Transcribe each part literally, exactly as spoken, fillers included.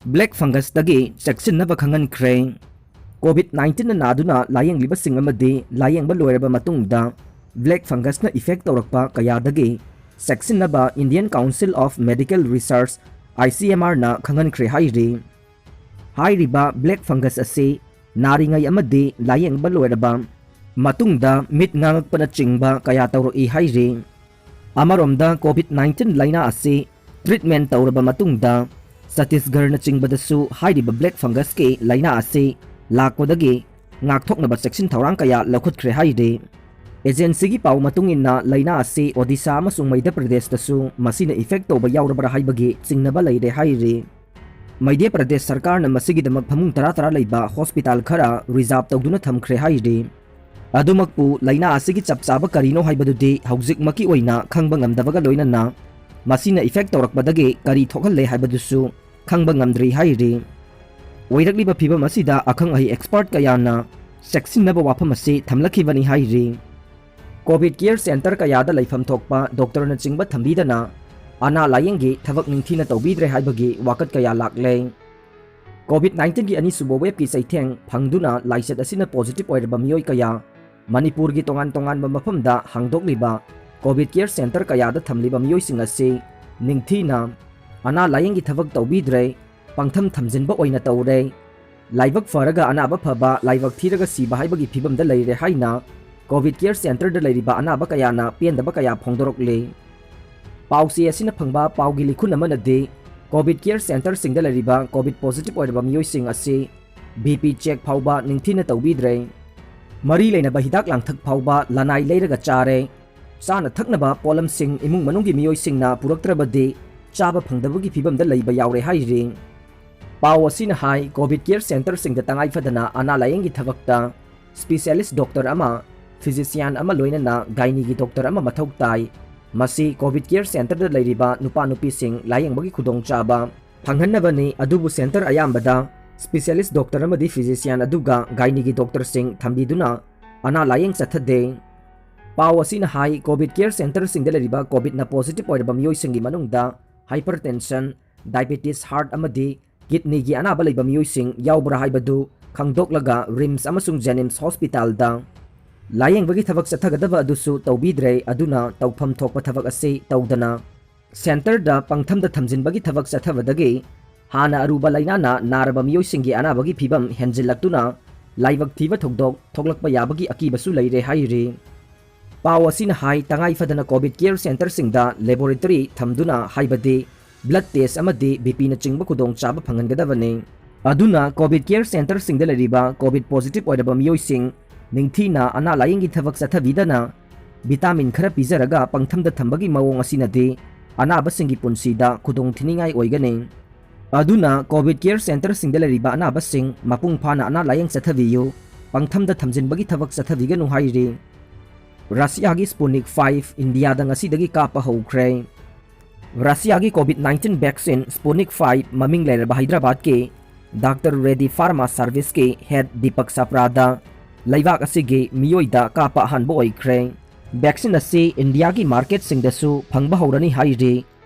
Black fungusꯇꯒꯤ ꯆꯦꯛꯁꯤꯟꯅꯕ ꯈꯪꯍꯟꯈ꯭ꯔꯦ꯫ COVID nineteen ꯅꯥꯗꯨꯅ ꯂꯥꯌꯦꯡꯂꯤꯕꯁꯤꯡ ꯑꯃꯗꯤ ꯂꯥꯌꯦꯡꯕ ꯂꯣꯏꯔꯕ ꯃꯇꯨꯡꯗ black fungusꯅ effect ꯇꯧꯔꯛꯄ ꯀꯌꯥꯗꯒꯤ ꯆꯦꯛꯁꯤꯟꯅꯕ Indian Council of Medical Research, ICMRꯅ ꯈꯪꯍꯟꯈ꯭ꯔꯦ ꯍꯥꯏꯔꯤ꯫ ꯍꯥꯏꯔꯤꯕ black fungus ꯑꯁꯤ ꯅꯥꯔꯤꯉꯩ ꯑꯃꯗꯤ ꯂꯥꯌꯦꯡꯕ ꯂꯣꯏꯔꯕ ꯃꯇꯨꯡꯗ ꯃꯤꯠ ꯉꯥꯡꯉꯛꯄꯅꯆꯤꯡꯕ ꯀꯌꯥ ꯇꯧꯔꯛꯏ ꯍꯥꯏꯔꯤ꯫ ꯑꯃꯔꯣꯝꯗ COVID nineteen ꯂꯥꯏꯅꯥ ꯑꯁꯤ treatment ꯇꯧꯔꯕ ꯃꯇꯨꯡꯗ ꯆꯇꯤꯁꯒꯔꯅꯆꯤꯡꯕꯗꯁꯨ ꯍꯥꯏꯔꯤꯕ black fungusꯀꯤ ꯂꯥꯏꯅꯥ ꯑꯁꯤ ꯂꯥꯛꯄꯗꯒꯤ ꯉꯥꯛꯊꯣꯛꯅꯕ ꯆꯦꯛꯁꯤꯟ ꯊꯧꯔꯥꯡ ꯀꯌꯥ ꯂꯧꯈꯠꯈ꯭ꯔꯦ ꯍꯥꯏꯔꯤ꯫ Agencyꯒꯤ ꯄꯥꯎ ꯃꯇꯨꯡ ꯏꯟꯅ ꯂꯥꯏꯅꯥ ꯑꯁꯤ ꯑꯣꯗꯤꯁꯥ ꯑꯃꯁꯨꯡ ꯃꯩꯙ꯭ꯌ ꯄ꯭ꯔꯗꯦꯁꯇꯁꯨ ꯃꯁꯤꯅ effect ꯇꯧꯕ ꯌꯥꯎꯔꯕ꯭ꯔꯥ ꯍꯥꯏꯕꯒꯤ ꯆꯤꯡꯅꯕ ꯂꯩꯔꯦ ꯍꯥꯏꯔꯤ꯫ ꯃꯩꯙ꯭ꯌ ꯄ꯭ꯔꯗꯦꯁ ꯁꯔꯀꯥꯔꯅ ꯃꯁꯤꯒꯤꯗꯃꯛ ꯐꯃꯨꯡ ꯇꯔꯥ ꯇꯔꯥ ꯂꯩꯕ hospital ꯈꯔ reserve ꯇꯧꯗꯨꯅ ꯊꯝꯈ꯭ꯔꯦ ꯍꯥꯏꯔꯤ꯫ ꯑꯗꯨꯃꯛꯄꯨ ꯂꯥꯏꯅꯥ ꯑꯁꯤꯒꯤ ꯆꯞ ꯆꯥꯕ ꯀꯔꯤꯅꯣ ꯍꯥꯏꯕꯗꯨꯗꯤ ꯍꯧꯖꯤꯛꯃꯛꯀꯤ ꯑꯣꯏꯅ ꯈꯪꯕ ꯉꯝꯗꯕꯒ ꯂꯣꯏꯅꯅ ꯃꯁꯤꯅ effect ꯇꯧꯔꯛꯄꯗꯒꯤ ꯀꯔꯤ ꯊꯣꯛꯍꯜꯂꯦ ꯍꯥꯏꯕꯗꯨꯁꯨ ꯈꯪꯕ ꯉꯝꯗ꯭ꯔꯤ ꯍꯥꯏꯔꯤ꯫ ꯑꯣꯏꯔꯛꯂꯤꯕ ꯐꯤꯕꯝ ꯑꯁꯤꯗ ꯑꯈꯪ ꯑꯍꯩ expert ꯀꯌꯥꯅ ꯆꯦꯛꯁꯤꯟꯅꯕ ꯋꯥꯐꯝ ꯑꯁꯤ ꯊꯝꯂꯛꯈꯤꯕꯅꯤ ꯍꯥꯏꯔꯤ꯫ COVID care center ꯀꯌꯥꯗ ꯂꯩꯐꯝ ꯊꯣꯛꯄ doctorꯅꯆꯤꯡꯕ ꯊꯝꯕꯤꯗꯅ ꯑꯅꯥ ꯂꯥꯌꯦꯡꯒꯤ ꯊꯕꯛ ꯅꯤꯡꯊꯤꯅ ꯇꯧꯕꯤꯗ꯭ꯔꯦ ꯍꯥꯏꯕꯒꯤ ꯋꯥꯀꯠ ꯀꯌꯥ ꯂꯥꯛꯂꯦ꯫ COVID nineteenꯒꯤ ꯑꯅꯤꯁꯨꯕ waveꯀꯤ ꯆꯩꯊꯦꯡ ꯐꯪꯗꯨꯅ ꯂꯥꯏꯆꯠ ꯑꯁꯤꯅ positive ꯑꯣꯏꯔꯕ ꯃꯤꯑꯣꯏ ꯀꯌꯥ ꯃꯅꯤꯄꯨꯔꯒꯤ ꯇꯣꯉꯥꯟ ꯇꯣꯉꯥꯟꯕ ꯃꯐꯝꯗ ꯍꯥꯡꯗꯣꯛꯂꯤꯕ COVID care center ꯀꯌꯥꯗ ꯊꯝꯂꯤꯕ ꯃꯤꯑꯣꯏꯁꯤꯡ ꯑꯁꯤ ꯅꯤꯡꯊꯤꯅ ꯑꯅꯥ ꯂꯥꯌꯦꯡꯒꯤ ꯊꯕꯛ ꯇꯧꯕꯤꯗ꯭ꯔꯦ, ꯄꯪꯊꯝ ꯊꯝꯖꯤꯟꯕ ꯑꯣꯏꯅ ꯇꯧꯔꯦ꯫ ꯂꯥꯏꯕꯛ ꯐꯔꯒ ꯑꯅꯥꯕ ꯐꯕ, ꯂꯥꯏꯕꯛ ꯊꯤꯔꯒ ꯁꯤꯕ ꯍꯥꯏꯕꯒꯤ ꯐꯤꯕꯝꯗ ꯂꯩꯔꯦ ꯍꯥꯏꯅ COVID care centerꯗ ꯂꯩꯔꯤꯕ ꯑꯅꯥꯕ ꯀꯌꯥꯅ ꯄꯦꯟꯗꯕ ꯀꯌꯥ ꯐꯣꯡꯗꯣꯔꯛꯂꯤ꯫ ꯄꯥꯎꯆꯦ ꯑꯁꯤꯅ ꯐꯪꯕ ꯄꯥꯎꯒꯤ ꯂꯤꯈꯨꯟ ꯑꯃꯅꯗꯤ COVID care centerꯁꯤꯡꯗ ꯂꯩꯔꯤꯕ COVID positive ꯑꯣꯏꯔꯕ ꯃꯤꯑꯣꯏꯁꯤꯡ ꯑꯁꯤ BP check ꯐꯥꯎꯕ ꯅꯤꯡꯊꯤꯅ ꯇꯧꯕꯤꯗ꯭ꯔꯦ꯫ ꯃꯔꯤ ꯂꯩꯅꯕ ꯍꯤꯗꯥꯛ ꯂꯥꯡꯊꯛ ꯐꯥꯎꯕ ꯂꯅꯥꯏ ꯂꯩꯔꯒ ꯆꯥꯔꯦ꯫ ꯆꯥꯅ ꯊꯛꯅꯕ ꯄꯣꯠꯂꯝꯁꯤꯡ ꯏꯃꯨꯡ ꯃꯅꯨꯡꯒꯤ ꯃꯤꯑꯣꯏꯁꯤꯡꯅ ꯄꯨꯔꯛꯇ꯭ꯔꯕꯗꯤ ꯆꯥꯕ ꯐꯪꯗꯕꯒꯤ ꯐꯤꯕꯝꯗ ꯂꯩꯕ ꯌꯥꯎꯔꯦ ꯍꯥꯏꯔꯤ꯫ ꯄꯥꯎ ꯑꯁꯤꯅ ꯍꯥꯏ, COVID care centerꯁꯤꯡꯗ ꯇꯉꯥꯏ ꯐꯗꯅ ꯑꯅꯥ ꯂꯥꯌꯦꯡꯒꯤ ꯊꯕꯛꯇ specialist doctor ꯑꯃ, physician ꯑꯃ ꯂꯣꯏꯅꯅ gynaeꯒꯤ doctor ꯑꯃ ꯃꯊꯧ ꯇꯥꯏ꯫ ꯃꯁꯤ COVID care centerꯗ ꯂꯩꯔꯤꯕ ꯅꯨꯄꯥ ꯅꯨꯄꯤꯁꯤꯡ ꯂꯥꯌꯦꯡꯕꯒꯤ ꯈꯨꯗꯣꯡꯆꯥꯕ ꯐꯪꯍꯟꯅꯕꯅꯤ, ꯑꯗꯨꯕꯨ center ꯑꯌꯥꯝꯕꯗ specialist doctor ꯑꯃꯗꯤ physician ꯑꯗꯨꯒ gynaeꯒꯤ doctorꯁꯤꯡ ꯊꯝꯕꯤꯗꯨꯅ ꯑꯅꯥ ꯂꯥꯌꯦꯡ ꯆꯠꯊꯗꯦ꯫ ꯄꯥꯎ ꯑꯁꯤꯅ ꯍꯥꯏ, COVID care centerꯁꯤꯡꯗ ꯂꯩꯔꯤꯕ COVIDꯅ positive ꯑꯣꯏꯔꯕ ꯃꯤꯑꯣꯏꯁꯤꯡꯒꯤ ꯃꯅꯨꯡꯗ hypertension, diabetes, heart ꯑꯃꯗꯤ ꯀꯤꯗꯅꯤꯒꯤ ꯑꯅꯥꯕ ꯂꯩꯕ ꯃꯤꯑꯣꯏꯁꯤꯡ ꯌꯥꯎꯕ꯭ꯔꯥ ꯍꯥꯏꯕꯗꯨ ꯈꯪꯗꯣꯛꯂꯒ ꯔꯤꯝꯁ ꯑꯃꯁꯨꯡ ꯖꯦꯅꯤꯝꯁ ꯍꯣꯁꯄꯤꯇꯥꯜꯗ ꯂꯥꯌꯦꯡꯕꯒꯤ ꯊꯕꯛ ꯆꯠꯊꯒꯗꯕ ꯑꯗꯨꯁꯨ ꯇꯧꯕꯤꯗ꯭ꯔꯦ꯫ ꯑꯗꯨꯅ ꯇꯧꯐꯝ ꯊꯣꯛꯄ ꯊꯕꯛ ꯑꯁꯤ ꯇꯧꯗꯅ ꯁꯦꯟꯇꯔꯗ ꯄꯪꯊꯝꯗ ꯊꯝꯖꯤꯟꯕꯒꯤ ꯊꯕꯛ ꯆꯠꯊꯕꯗꯒꯤ ꯍꯥꯟꯅ ꯑꯔꯨꯕ ꯂꯥꯏꯅꯥꯅ ꯅꯥꯔꯕ ꯃꯤꯑꯣꯏꯁꯤꯡꯒꯤ ꯑꯅꯥꯕꯒꯤ ꯐꯤꯕꯝ ꯍꯦꯟꯖꯤꯜꯂꯛꯇꯨꯅ ꯂꯥꯏꯕꯛ ꯊꯤꯕ ꯊꯧꯗꯣꯛ ꯊꯣꯛꯂꯛꯄ ꯌꯥꯕꯒꯤ ꯑꯀꯤꯕꯁꯨ ꯂꯩꯔꯦ ꯍꯥꯏꯔꯤ꯫ ꯄꯥꯎ ꯑꯁꯤꯅ ꯍꯥꯏ, ꯇꯉꯥꯏ ꯐꯗꯅ ꯀꯣꯚꯤꯗ ꯀꯦꯌꯔ ꯁꯦꯟꯇꯔꯁꯤꯡꯗ ꯂꯦꯕꯣꯔꯦꯇꯔꯤ ꯊꯝꯗꯨꯅ, ꯍꯥꯏꯕꯗꯤ ꯕ꯭ꯂꯗ ꯇꯦꯁ ꯑꯃꯗꯤ ꯕꯤ ꯄꯤꯅꯆꯤꯡꯕ ꯈꯨꯗꯣꯡꯆꯥꯕ ꯐꯪꯍꯟꯒꯗꯕꯅꯤ꯫ ꯑꯗꯨꯅ ꯀꯣꯚꯤꯗ ꯀꯦꯌꯔ ꯁꯦꯟꯇꯔꯁꯤꯡꯗ ꯂꯩꯔꯤꯕ ꯀꯣꯚꯤꯗ ꯄꯣꯖꯤꯇꯤꯚ ꯑꯣꯏꯔꯕ ꯃꯤꯑꯣꯏꯁꯤꯡ ꯅꯤꯡꯊꯤꯅ ꯑꯅꯥ ꯂꯥꯌꯦꯡꯒꯤ ꯊꯕꯛ ꯆꯠꯊꯕꯤꯗꯅ, ꯚꯤꯇꯥꯃꯤꯟ ꯈꯔ ꯄꯤꯖꯔꯒ ꯄꯪꯊꯝꯗ ꯊꯝꯕꯒꯤ ꯃꯑꯣꯡ ꯑꯁꯤꯅꯗꯤ ꯑꯅꯥꯕꯁꯤꯡꯒꯤ ꯄꯨꯟꯁꯤꯗ ꯈꯨꯗꯣꯡꯊꯤꯅꯤꯡꯉꯥꯏ ꯑꯣꯏꯒꯅꯤ꯫ ꯑꯗꯨꯅ ꯀꯣꯚꯤꯗ ꯀꯦꯌꯔ ꯁꯦꯟꯇꯔꯁꯤꯡꯗ ꯂꯩꯔꯤꯕ ꯑꯅꯥꯕꯁꯤꯡ ꯃꯄꯨꯡ ꯐꯥꯅ ꯑꯅꯥ ꯂꯥꯌꯦꯡ ꯆꯠꯊꯕꯤꯌꯨ꯫ ꯄꯪꯊꯝꯗ ꯊꯝꯖꯤꯟꯕꯒꯤ ꯊꯕꯛ ꯆꯠꯊꯕꯤꯒꯅꯨ ꯍꯥꯏꯔꯤ꯫ ꯔꯁꯤꯌꯥꯒꯤ ꯁ꯭ꯄꯨꯅꯤꯛ ꯐꯥꯏꯚ ꯏꯟꯗꯤꯌꯥꯗ ꯉꯁꯤꯗꯒꯤ ꯀꯥꯞꯄ ꯍꯧꯈ꯭ꯔꯦ꯫ ꯔꯁꯤꯌꯥꯒꯤ COVID nineteen vaccine Sputnik five ꯃꯃꯤꯡ ꯂꯩꯔꯕ ꯍꯥꯏꯗ꯭ꯔꯕꯥꯗꯀꯤ ꯗꯥꯛꯇꯔ ꯔꯦꯗꯤ ꯐꯥꯔꯃꯥ ꯁꯔꯚꯤꯁꯀꯤ ꯍꯦꯗ ꯗꯤꯄꯛ ꯁꯥꯄ꯭ꯔꯥꯗ ꯂꯩꯕꯥꯛ ꯑꯁꯤꯒꯤ ꯃꯤꯑꯣꯏꯗ ꯀꯥꯞꯄ ꯑꯍꯥꯟꯕ ꯑꯣꯏꯈ꯭ꯔꯦ꯫ ꯚꯦꯛꯁꯤꯟ ꯑꯁꯤ ꯏꯟꯗꯤꯌꯥꯒꯤ ꯃꯥꯔꯀꯦꯠꯁꯤꯡꯗꯁꯨ ꯐꯪꯕ ꯍꯧꯔꯅꯤ ꯍꯥꯏꯔꯤ꯫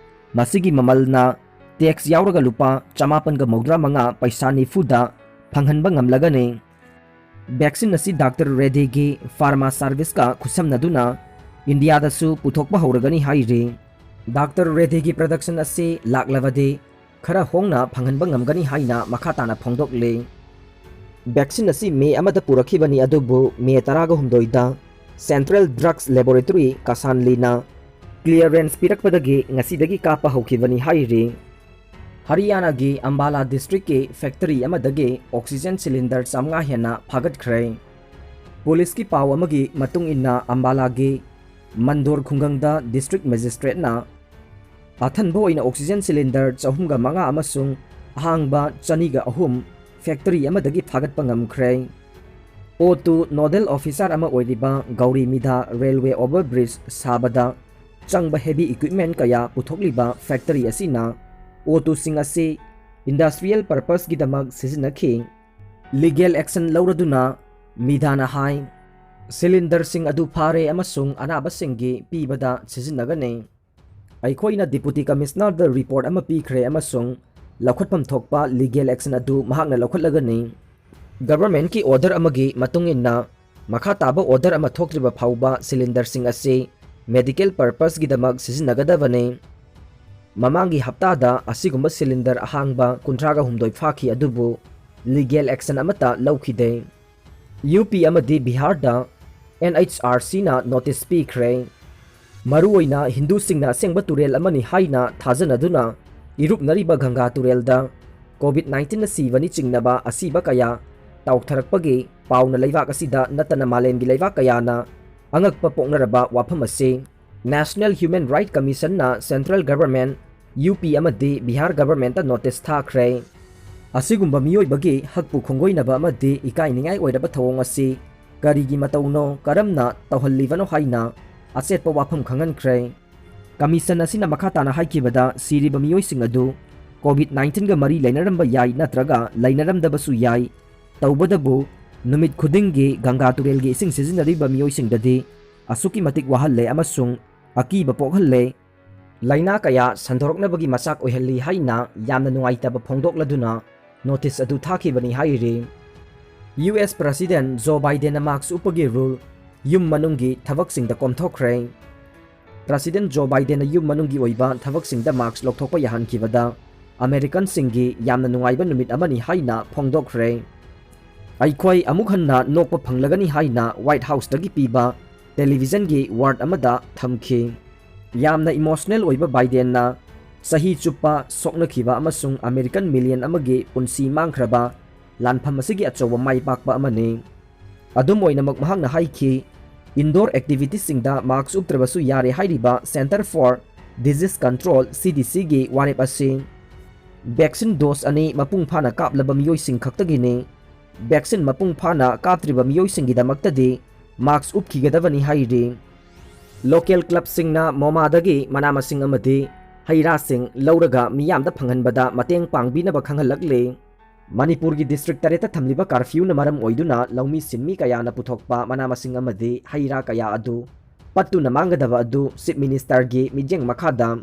ꯃꯁꯤꯒꯤ ꯃꯃꯜꯅ ꯇꯦꯛꯁ ꯌꯥꯎꯔꯒ ꯂꯨꯄꯥ ꯆꯃꯥꯄꯟꯒ ꯃꯧꯗ꯭ꯔꯥ ꯃꯉꯥ ꯄꯩꯁꯥ ꯅꯤꯐꯨꯗ ꯐꯪꯍꯟꯕ ꯉꯝꯂꯒꯅꯤ꯫ ꯚꯦꯛꯁꯤꯟ ꯑꯁꯤ ꯗꯥꯛꯇꯔ ꯔꯦꯗꯤꯒꯤ ꯐꯥꯔꯃꯥ ꯁꯔꯚꯤꯁꯀ ꯈꯨꯠꯁꯝꯅꯗꯨꯅ ꯏꯟꯗꯤꯌꯥꯗꯁꯨ ꯄꯨꯊꯣꯛꯄ ꯍꯧꯔꯒꯅꯤ ꯍꯥꯏꯔꯤ꯫ ꯗꯥꯛꯇꯔ ꯔꯦꯗꯤꯒꯤ ꯄ꯭ꯔꯗꯛꯁꯟ ꯑꯁꯤ ꯂꯥꯛꯂꯕꯗꯤ ꯈꯔ ꯍꯣꯡꯅ ꯐꯪꯍꯟꯕ ꯉꯝꯒꯅꯤ ꯍꯥꯏꯅ ꯃꯈꯥ ꯇꯥꯅ ꯐꯣꯡꯗꯣꯛꯂꯤ꯫ ꯚꯦꯛꯁꯤꯟ ꯑꯁꯤ ꯃꯦ ꯑꯃꯗ ꯄꯨꯔꯛꯈꯤꯕꯅꯤ, ꯑꯗꯨꯕꯨ ꯃꯦ ꯇꯔꯥꯒ ꯍꯨꯝꯗꯣꯏꯗ ꯁꯦꯟꯇ꯭ꯔꯦꯜ ꯗ꯭ꯔꯒꯁ ꯂꯦꯕꯣꯔꯦꯇꯔꯤ ꯀꯁꯥꯟꯂꯤꯅ ꯀ꯭ꯂꯤꯌꯔꯦꯟꯁ ꯄꯤꯔꯛꯄꯗꯒꯤ ꯉꯁꯤꯗꯒꯤ ꯀꯥꯞꯄ ꯍꯧꯈꯤꯕꯅꯤ ꯍꯥꯏꯔꯤ꯫ ꯍꯔꯤꯌꯥꯅꯥꯒꯤ ꯑꯝꯕꯥꯂꯥ ꯗꯤꯁꯇ꯭ꯔꯤꯛꯀꯤ ꯐꯦꯛꯇꯔꯤ ꯑꯃꯗꯒꯤ ꯑꯣꯛꯁꯤꯖꯦꯟ ꯁꯤꯂꯤꯟꯗꯔ ꯆꯥꯃꯉꯥ ꯍꯦꯟꯅ ꯐꯥꯒꯠꯈ꯭ꯔꯦ꯫ ꯄꯨꯂꯤꯁꯀꯤ ꯄꯥꯎ ꯑꯃꯒꯤ ꯃꯇꯨꯡ ꯏꯟꯅ, ꯑꯝꯕꯥꯂꯥꯒꯤ ꯃꯟꯗꯣꯔ ꯈꯨꯡꯒꯪꯗ ꯗꯤꯁꯇ꯭ꯔꯤꯛ ꯃꯦꯖꯤꯁꯇ꯭ꯔꯦꯠꯅ ꯑꯊꯟꯕ ꯑꯣꯏꯅ ꯑꯣꯛꯁꯤꯖꯦꯟ ꯁꯤꯂꯤꯟꯗꯔ ꯆꯍꯨꯝꯒ ꯃꯉꯥ ꯑꯃꯁꯨꯡ ꯑꯍꯥꯡꯕ ꯆꯅꯤꯒ ꯑꯍꯨꯝ ꯐꯦꯛꯇꯔꯤ ꯑꯃꯗꯒꯤ ꯐꯥꯒꯠꯄ ꯉꯝꯈ꯭ꯔꯦ꯫ ꯑꯣ ꯇꯨ ꯅꯣꯗꯦꯜ ꯑꯣꯐꯤꯁꯥꯔ ꯑꯃ ꯑꯣꯏꯔꯤꯕ ꯒꯧꯔꯤ ꯃꯤꯙꯥ ꯔꯦꯜꯋꯦ ꯑꯣꯚꯔ ꯕ꯭ꯔꯤꯖ ꯁꯥꯕꯗ ꯆꯪꯕ ꯍꯦꯚꯤ ꯏꯀ꯭ꯋꯤꯞꯃꯦꯟ ꯀꯌꯥ ꯄꯨꯊꯣꯛꯂꯤꯕ ꯐꯦꯛꯇꯔꯤ ꯑꯁꯤꯅ ꯑꯣ ꯇꯨꯁꯤꯡ ꯑꯁꯤ ꯏꯟꯗꯁꯇ꯭ꯔꯤꯌꯦꯜ ꯄꯔꯄꯁꯀꯤꯗꯃꯛ ꯁꯤꯖꯤꯟꯅꯈꯤ꯫ ꯂꯤꯒꯦꯜ ꯑꯦꯛꯁꯟ ꯂꯧꯔꯗꯨꯅ ꯃꯤꯙꯥꯅ ꯍꯥꯏ, ꯁꯤꯂꯤꯟꯗꯔꯁꯤꯡ ꯑꯗꯨ ꯐꯥꯔꯦ ꯑꯃꯁꯨꯡ ꯑꯅꯥꯕꯁꯤꯡꯒꯤ ꯄꯤꯕꯗ ꯁꯤꯖꯤꯟꯅꯒꯅꯤ꯫ ꯑꯩꯈꯣꯏꯅ ꯗꯤꯄꯨꯇꯤ ꯀꯃꯤꯁꯅꯔꯗ ꯔꯤꯄꯣꯔꯠ ꯑꯃ ꯄꯤꯈ꯭ꯔꯦ ꯑꯃꯁꯨꯡ ꯂꯧꯈꯠꯐꯝ ꯊꯣꯛꯄ legal action ꯑꯗꯨ ꯃꯍꯥꯛꯅ ꯂꯧꯈꯠꯂꯒꯅꯤ꯫ Governmentꯀꯤ order ꯑꯃꯒꯤ ꯃꯇꯨꯡ ꯏꯟꯅ, ꯃꯈꯥ ꯇꯥꯕ order ꯑꯃ ꯊꯣꯛꯇ꯭ꯔꯤꯕ ꯐꯥꯎꯕ cylinderꯁꯤꯡ ꯑꯁꯤ medical purposeꯒꯤꯗꯃꯛ ꯁꯤꯖꯤꯟꯅꯒꯗꯕꯅꯤ꯫ ꯃꯃꯥꯡꯒꯤ ꯍꯞꯇꯥꯗ ꯑꯁꯤꯒꯨꯝꯕ cylinder ꯑꯍꯥꯡꯕ ꯀꯨꯟꯊ꯭ꯔꯥꯒ ꯍꯨꯝꯗꯣꯏ ꯐꯥꯈꯤ, ꯑꯗꯨꯕꯨ legal action ꯑꯃꯠꯇ ꯂꯧꯈꯤꯗꯦ꯫ UP ꯑꯃꯗꯤ ꯕꯤꯍꯥꯔꯗ NHRCꯅ notice ꯄꯤꯈ꯭ꯔꯦ꯫ ꯃꯔꯨꯑꯣꯏꯅ ꯍꯤꯟꯗꯨꯁꯤꯡꯅ ꯑꯁꯦꯡꯕ ꯇꯨꯔꯦꯜ ꯑꯃꯅꯤ ꯍꯥꯏꯅ ꯊꯥꯖꯅꯗꯨꯅ ꯏꯔꯨꯞꯅꯔꯤꯕ ꯒꯪꯒꯥ ꯇꯨꯔꯦꯜꯗ COVID nineteenꯅ ꯁꯤꯕꯅꯤ ꯆꯤꯡꯅꯕ ꯑꯁꯤꯕ ꯀꯌꯥ ꯇꯥꯎꯊꯔꯛꯄꯒꯤ ꯄꯥꯎꯅ ꯂꯩꯕꯥꯛ ꯑꯁꯤꯗ ꯅꯠꯇꯅ ꯃꯥꯂꯦꯝꯒꯤ ꯂꯩꯕꯥꯛ ꯀꯌꯥꯅ ꯑꯉꯛꯄ ꯄꯣꯛꯅꯔꯕ ꯋꯥꯐꯝ ꯑꯁꯤ National Human Rights Commissionꯅ central government, UP ꯑꯃꯗꯤ ꯕꯤꯍꯥꯔ governmentꯇ notice ꯊꯥꯈ꯭ꯔꯦ꯫ ꯑꯁꯤꯒꯨꯝꯕ ꯃꯤꯑꯣꯏꯕꯒꯤ ꯍꯛꯄꯨ ꯈꯣꯡꯒꯣꯏꯅꯕ ꯑꯃꯗꯤ ꯏꯀꯥꯏꯅꯤꯡꯉꯥꯏ ꯑꯣꯏꯔꯕ ꯊꯧꯑꯣꯡ ꯑꯁꯤ ꯀꯔꯤꯒꯤ ꯃꯇꯧꯅꯣ, ꯀꯔꯝꯅ ꯇꯧꯍꯜꯂꯤꯕꯅꯣ ꯍꯥꯏꯅ ꯑꯆꯦꯠꯄ ꯋꯥꯐꯝ ꯈꯪꯍꯟꯈ꯭ꯔꯦ꯫ Commission ꯑꯁꯤꯅ ꯃꯈꯥ ꯇꯥꯅ ꯍꯥꯏꯈꯤꯕꯗ, ꯁꯤꯔꯤꯕ ꯃꯤꯑꯣꯏꯁꯤꯡ ꯑꯗꯨ COVID nineteenꯒ ꯃꯔꯤ ꯂꯩꯅꯔꯝꯕ ꯌꯥꯏ ꯅꯠꯇ꯭ꯔꯒ ꯂꯩꯅꯔꯝꯗꯕꯁꯨ ꯌꯥꯏ꯫ ꯇꯧꯕꯗꯕꯨ ꯅꯨꯃꯤꯠ ꯈꯨꯗꯤꯡꯒꯤ ꯒꯪꯒꯥ ꯇꯨꯔꯦꯜꯒꯤ ꯏꯁꯤꯡ ꯁꯤꯖꯤꯟꯅꯔꯤꯕ ꯃꯤꯑꯣꯏꯁꯤꯡꯗꯗꯤ ꯑꯁꯨꯛꯀꯤ ꯃꯇꯤꯛ ꯋꯥꯍꯜꯂꯦ ꯑꯃꯁꯨꯡ ꯑꯀꯤꯕ ꯄꯣꯛꯍꯜꯂꯦ꯫ ꯂꯥꯏꯅꯥ ꯀꯌꯥ ꯁꯟꯗꯣꯔꯛꯅꯕꯒꯤ ꯃꯆꯥꯛ ꯑꯣꯏꯍꯜꯂꯤ ꯍꯥꯏꯅ ꯌꯥꯝꯅ ꯅꯨꯡꯉꯥꯏꯇꯕ ꯐꯣꯡꯗꯣꯛꯂꯗꯨꯅ notice ꯑꯗꯨ ꯊꯥꯈꯤꯕꯅꯤ ꯍꯥꯏꯔꯤ꯫ US President Joe Bidenꯅ mask ꯎꯞꯄꯒꯤ rule ꯌꯨꯝ ꯃꯅꯨꯡꯒꯤ ꯊꯕꯛꯁꯤꯡꯗ ꯀꯣꯝꯊꯣꯛꯈ꯭ꯔꯦ꯫ President Joe Bidenꯅ ꯌꯨꯝ ꯃꯅꯨꯡꯒꯤ ꯑꯣꯏꯕ ꯊꯕꯛꯁꯤꯡꯗ mask ꯂꯧꯊꯣꯛꯄ ꯌꯥꯍꯟꯈꯤꯕꯗ Americanꯁꯤꯡꯒꯤ ꯌꯥꯝꯅ ꯅꯨꯡꯉꯥꯏꯕ ꯅꯨꯃꯤꯠ ꯑꯃꯅꯤ ꯍꯥꯏꯅ ꯐꯣꯡꯗꯣꯛꯈ꯭ꯔꯦ꯫ ꯑꯩꯈꯣꯏ ꯑꯃꯨꯛ ꯍꯟꯅ ꯅꯣꯛꯄ ꯐꯪꯂꯒꯅꯤ ꯍꯥꯏꯅ White Houseꯇꯒꯤ ꯄꯤꯕ televisionꯒꯤ word ꯑꯃꯗ ꯊꯝꯈꯤ꯫ ꯌꯥꯝꯅ emotional ꯑꯣꯏꯕ Bidenꯅ ꯆꯍꯤ ꯆꯨꯞꯄ ꯁꯣꯛꯅꯈꯤꯕ ꯑꯃꯁꯨꯡ American million ꯑꯃꯒꯤ ꯄꯨꯟꯁꯤ ꯃꯥꯡꯈ꯭ꯔꯕ ꯂꯥꯟꯐꯝ ꯑꯁꯤꯒꯤ ꯑꯆꯧꯕ ꯃꯥꯏ ꯄꯥꯛꯄ ꯑꯃꯅꯤ꯫ ꯑꯗꯨꯝ ꯑꯣꯏꯅꯃꯛ, ꯃꯍꯥꯛꯅ ꯍꯥꯏꯈꯤ, indoor activitiesꯁꯤꯡꯗ mask ꯎꯞꯇ꯭ꯔꯕꯁꯨ ꯌꯥꯔꯦ ꯍꯥꯏꯔꯤꯕ Center for Disease Control, CDCꯒꯤ ꯋꯥꯔꯦꯞ ꯑꯁꯤ vaccine dose ꯑꯅꯤ ꯃꯄꯨꯡ ꯐꯥꯅ ꯀꯥꯞꯂꯕ ꯃꯤꯑꯣꯏꯁꯤꯡ ꯈꯛꯇꯒꯤꯅꯤ꯫ Vaccine ꯃꯄꯨꯡ ꯐꯥꯅ ꯀꯥꯞꯇ꯭ꯔꯤꯕ ꯃꯤꯑꯣꯏꯁꯤꯡꯒꯤꯗꯃꯛꯇꯗꯤ mask ꯎꯞꯈꯤꯒꯗꯕꯅꯤ ꯍꯥꯏꯔꯤ꯫ Local clubꯁꯤꯡꯅ ꯃꯣꯃꯥꯗꯒꯤ ꯃꯅꯥ ꯃꯁꯤꯡ ꯑꯃꯗꯤ ꯍꯩ ꯔꯥꯁꯤꯡ ꯂꯧꯔꯒ ꯃꯤꯌꯥꯝꯗ ꯐꯪꯍꯟꯕꯗ ꯃꯇꯦꯡ ꯄꯥꯡꯕꯤꯅꯕ ꯈꯪꯍꯜꯂꯛꯂꯤ꯫ ꯃꯅꯤꯄꯨꯔꯒꯤ district ꯇꯔꯦꯠꯇ ꯊꯝꯂꯤꯕ curfewꯅ ꯃꯔꯝ ꯑꯣꯏꯗꯨꯅ ꯂꯧꯃꯤ ꯁꯤꯟꯃꯤ ꯀꯌꯥꯅ ꯄꯨꯊꯣꯛꯄ ꯃꯅꯥ ꯃꯁꯤꯡ ꯑꯃꯗꯤ ꯍꯩ ꯔꯥ ꯀꯌꯥ ꯑꯗꯨ ꯄꯠꯇꯨꯅ ꯃꯥꯡꯒꯗꯕ ꯑꯗꯨ Chief Ministerꯒꯤ ꯃꯤꯠꯌꯦꯡ ꯃꯈꯥꯗ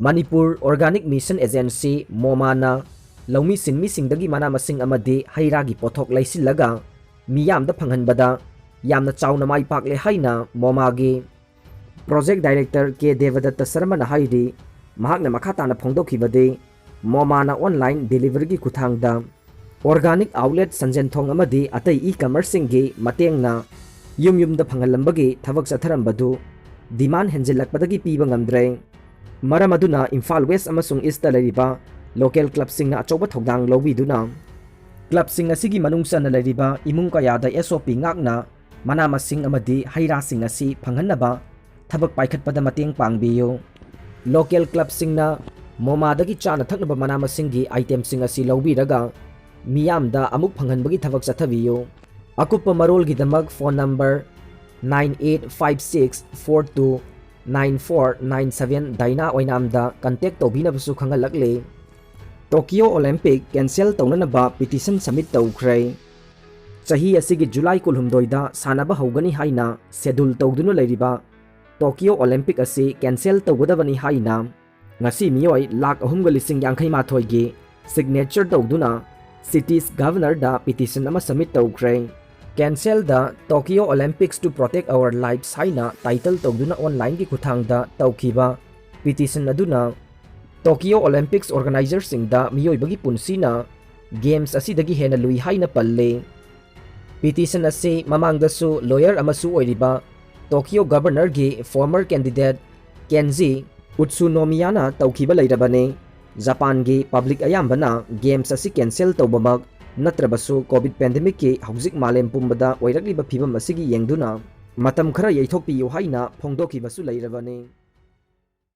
ꯃꯅꯤꯄꯨꯔ ꯑꯣꯔꯒꯥꯅꯤꯛ ꯃꯤꯁꯟ ꯑꯦꯖꯦꯟꯁꯤ, ꯃꯣꯃꯥꯅ ꯂꯧꯃꯤ ꯁꯤꯟꯃꯤꯁꯤꯡꯗꯒꯤ ꯃꯅꯥ ꯃꯁꯤꯡ ꯑꯃꯗꯤ ꯍꯩ ꯔꯥꯒꯤ ꯄꯣꯠꯊꯣꯛ ꯂꯩꯁꯤꯜꯂꯒ ꯃꯤꯌꯥꯝꯗ ꯐꯪꯍꯟꯕꯗ ꯌꯥꯝꯅ ꯆꯥꯎꯅ ꯃꯥꯏ ꯄꯥꯛꯂꯦ ꯍꯥꯏꯅ ꯃꯣꯃꯥꯒꯤ ꯄ꯭ꯔꯣꯖꯦꯛ ꯗꯥꯏꯔꯦꯛꯇꯔ ꯀꯦ ꯗꯦꯕꯗꯠꯇ ꯁꯔꯃꯅ ꯍꯥꯏꯔꯤ꯫ ꯃꯍꯥꯛꯅ ꯃꯈꯥ ꯇꯥꯅ ꯐꯣꯡꯗꯣꯛꯈꯤꯕꯗꯤ, ꯃꯣꯃꯥꯅ ꯑꯣꯟꯂꯥꯏꯟ ꯗꯦꯂꯤꯚꯔꯤꯒꯤ ꯈꯨꯠꯊꯥꯡꯗ ꯑꯣꯔꯒꯥꯅꯤꯛ ꯑꯥꯎꯠꯂꯦꯠ ꯁꯟꯖꯦꯟꯊꯣꯡ ꯑꯃꯗꯤ ꯑꯇꯩ ꯏ ꯀꯃꯔꯁꯁꯤꯡꯒꯤ ꯃꯇꯦꯡꯅ ꯌꯨꯝ ꯌꯨꯝꯗ ꯐꯪꯍꯜꯂꯝꯕꯒꯤ ꯊꯕꯛ ꯆꯠꯊꯔꯝꯕꯗꯨ ꯗꯤꯃꯥꯟ ꯍꯦꯟꯖꯤꯜꯂꯛꯄꯗꯒꯤ ꯄꯤꯕ ꯉꯝꯗ꯭ꯔꯦ꯫ ꯃꯔꯝ ꯑꯗꯨꯅ ꯏꯝꯐꯥꯜ ꯋꯦꯁ ꯑꯃꯁꯨꯡ ꯏꯁꯇ ꯂꯩꯔꯤꯕ ꯂꯣꯀꯦꯜ ꯀ꯭ꯂꯕꯁꯤꯡꯅ ꯑꯆꯧꯕ ꯊꯧꯗꯥꯡ ꯂꯧꯕꯤꯗꯨꯅ ꯀ꯭ꯂꯕꯁꯤꯡ ꯑꯁꯤꯒꯤ ꯃꯅꯨꯡ ꯆꯟꯅ ꯂꯩꯔꯤꯕ ꯏꯃꯨꯡ ꯀꯌꯥꯗ ꯑꯦꯁ ꯑꯣ ꯄꯤ ꯉꯥꯛꯅ ꯃꯅꯥ ꯃꯁꯤꯡ ꯑꯃꯗꯤ ꯍꯩ ꯔꯥꯁꯤꯡ ꯑꯁꯤ ꯐꯪꯍꯟꯅꯕ ꯊꯕꯛ ꯄꯥꯏꯈꯠꯄꯗ ꯃꯇꯦꯡ ꯄꯥꯡꯕꯤꯌꯨ꯫ ꯂꯣꯀꯦꯜ ꯀ꯭ꯂꯕꯁꯤꯡꯅ ꯃꯣꯃꯥꯗꯒꯤ ꯆꯥꯅ ꯊꯛꯅꯕ ꯃꯅꯥ ꯃꯁꯤꯡꯒꯤ ꯑꯥꯏꯇꯦꯝꯁꯤꯡ ꯑꯁꯤ ꯂꯧꯕꯤꯔꯒ ꯃꯤꯌꯥꯝꯗ ꯑꯃꯨꯛ ꯐꯪꯍꯟꯕꯒꯤ ꯊꯕꯛ ꯆꯠꯊꯕꯤꯌꯨ꯫ ꯑꯀꯨꯞꯄ ꯃꯔꯣꯜꯒꯤꯗꯃꯛ phone number nine eight five six four two nine four nine seven ꯗꯥꯏꯅꯥ ꯑꯣꯏꯅꯥꯝꯗ ꯀꯟꯇꯦꯛ ꯇꯧꯕꯤꯅꯕꯁꯨ ꯈꯪꯍꯜꯂꯛꯂꯤ꯫ ꯇꯣꯀꯤꯌꯣ ꯑꯣꯂꯦꯝꯄꯤꯛ ꯀꯦꯟꯁꯦꯜ ꯇꯧꯅꯅꯕ ꯄꯤꯇꯤꯁꯟ ꯁꯕꯃꯤꯠ ꯇꯧꯈ꯭ꯔꯦ꯫ ꯆꯍꯤ ꯑꯁꯤꯒꯤ ꯖꯨꯂꯥꯏ ꯀꯨꯟꯍꯨꯝꯗꯣꯏꯗ ꯁꯥꯟꯅꯕ ꯍꯧꯒꯅꯤ ꯍꯥꯏꯅ ꯁꯦꯗꯨꯜ ꯇꯧꯗꯨꯅ ꯂꯩꯔꯤꯕ ꯇꯣꯀꯤꯌꯣ ꯑꯣꯂꯦꯝꯄꯤꯛ ꯑꯁꯤ ꯀꯦꯟꯁꯦꯜ ꯇꯧꯒꯗꯕꯅꯤ ꯍꯥꯏꯅ ꯉꯁꯤ ꯃꯤꯑꯣꯏ ꯂꯥꯈ ꯑꯍꯨꯝꯒ ꯂꯤꯁꯤꯡ ꯌꯥꯡꯈꯩ ꯃꯥꯊꯣꯏꯒꯤ ꯁꯤꯒꯅꯦꯆꯔ ꯇꯧꯗꯨꯅ ꯁꯤꯇꯤꯁ ꯒꯚꯔꯅꯔꯗ ꯄꯤꯇꯤꯁꯟ ꯑꯃ ꯁꯕꯃꯤꯠ ꯇꯧꯈ꯭ꯔꯦ꯫ Cancel the Tokyo Olympics to Protect Our Lives ꯍꯥꯏꯅ ꯇꯥꯏꯇꯜ ꯇꯧꯗꯨꯅ ꯑꯣꯟꯂꯥꯏꯟꯒꯤ ꯈꯨꯠꯊꯥꯡꯗ ꯇꯧꯈꯤꯕ ꯄꯤꯇꯤꯁꯟ ꯑꯗꯨꯅ ꯇꯣꯀꯤꯌꯣ ꯑꯣꯂꯦꯝꯄꯤꯛꯁ ꯑꯣꯔꯒꯅꯥꯏꯖꯔꯁꯤꯡꯗ ꯃꯤꯑꯣꯏꯕꯒꯤ ꯄꯨꯟꯁꯤꯅ ꯒꯦꯝꯁ ꯑꯁꯤꯗꯒꯤ ꯍꯦꯟꯅ ꯂꯨꯏ ꯍꯥꯏꯅ ꯄꯜꯂꯤ꯫ ꯄꯤꯇꯤꯁꯟ ꯑꯁꯤ ꯃꯃꯥꯡꯗꯁꯨ ꯂꯣꯌꯔ ꯑꯃꯁꯨ ꯑꯣꯏꯔꯤꯕ ꯇꯣꯀꯤꯌꯣ ꯒꯕꯔꯅꯔꯒꯤ ꯐꯣꯔꯃꯔ ꯀꯦꯟꯗꯤꯗꯦꯠ ꯀꯦꯟꯖꯤ ꯎꯠꯁꯨꯅꯣꯃꯤꯌꯥꯅ ꯇꯧꯈꯤꯕ ꯂꯩꯔꯕꯅꯤ꯫ ꯖꯄꯥꯟꯒꯤ ꯄꯕ꯭ꯂꯤꯛ ꯑꯌꯥꯝꯕꯅ ꯒꯦꯝꯁ ꯑꯁꯤ ꯀꯦꯟꯁꯦꯜ ꯇꯧꯕꯃꯛ ꯅꯠꯇ꯭ꯔꯕꯁꯨ ꯀꯣꯚꯤꯗ ꯄꯦꯟꯗꯦꯃꯤꯛꯀꯤ ꯍꯧꯖꯤꯛ ꯃꯥꯂꯦꯝ ꯄꯨꯝꯕꯗ ꯑꯣꯏꯔꯛꯂꯤꯕ ꯐꯤꯚꯝ ꯑꯁꯤꯒꯤ ꯌꯦꯡꯗꯨꯅ ꯃꯇꯝ ꯈꯔ ꯌꯩꯊꯣꯛꯄꯤꯌꯨ ꯍꯥꯏꯅ ꯐꯣꯡꯗꯣꯛꯈꯤꯕꯁꯨ ꯂꯩꯔꯕꯅꯤ꯫